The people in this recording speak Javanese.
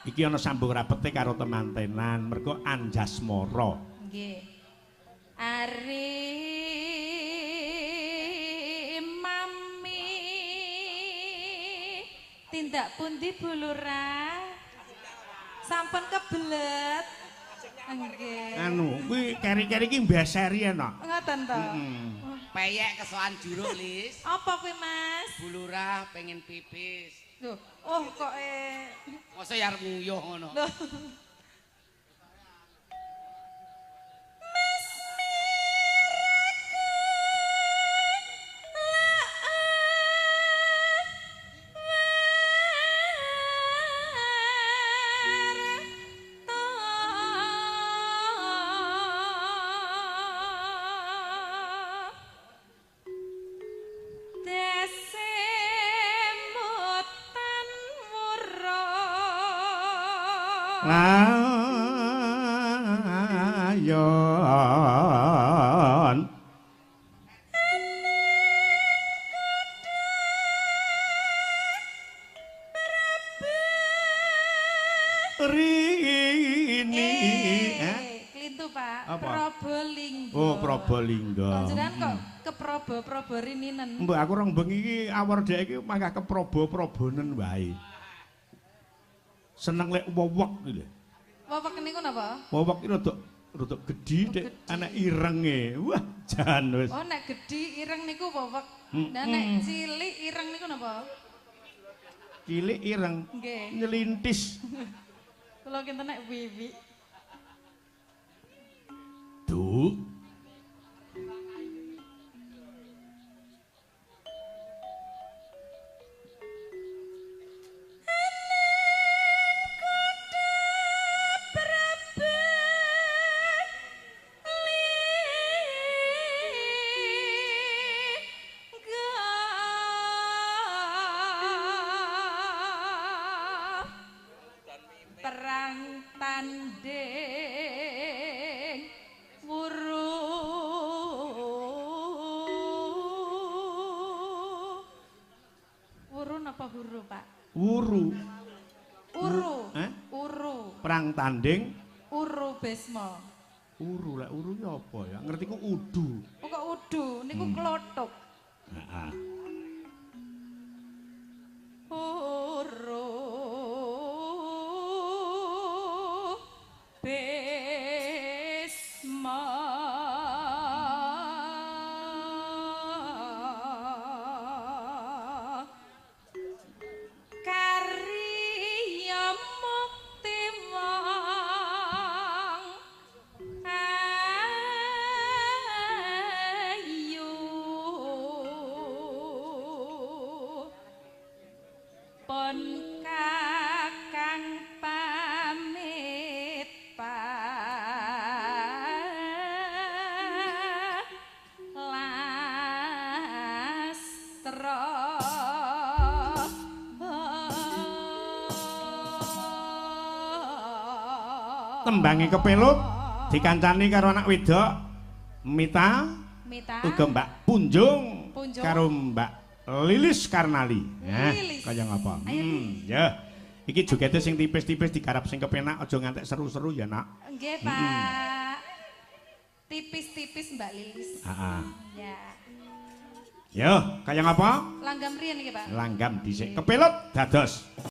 Iki ana sambung rapete karo temantenan mergo Anjasmara. Nggih. Ari mami tindak pundi Bu Lurah? Sampun kebelet. Nggih. Anu, kuwi keri-keri iki mbeseri ana. Ngoten to. Heeh. Peyek kesokan juruk, Lis. Apa kuwi, Mas? Bu Lurah pengen pipis. Loh, oh kok masa ya arep nguyuh ngono. Loh. Mas miraku Layon Rini Klintu Pak. Apa? Probolinggo. Oh, Probolinggo. Panjenengan kok keprobo-probo rininen. Mbok aku rong bengi iki awor dhek iki mangkah keprobo-probonen wae. Seneng lek wewek iki lho. Wewek niku napa? Wewek iki rada gedhi nek ana irenge. Wah, jan wis. Oh, nek gedhi ireng niku wewek. Lah nek cilik ireng niku napa? Cilik ireng. Nggih. Nyelintis. Kula kinten nek wiwi. Duh. Perang tanding wuru wuru napa huru Pak? Wuru. Uru. Eh? Uru. Perang tanding Uru Bisma. Uru lek uru ki apa ya? Ngerti ku udu. Oh, kok udu niku klothok. Heeh. Uru Bisma karya mukti wong ayu pon kakang pamit Lastra. Tembange kepelut dikancani karo anak wedok Mita, Mita uga Mbak Punjung, Punjung. Karo Mbak Lilis Karnali. Lilis. Kaya ngapa? Ayo, Ya. Iki jogete sing tipis-tipis digarap sing kepenak aja ngantek seru-seru ya, Nak. Nggih, Pak. Tipis-tipis Mbak Lilis. Heeh. Ya. Yo, kaya ngapa? Langgam riyen iki, Pak. Langgam dhisik. Kepelut dados.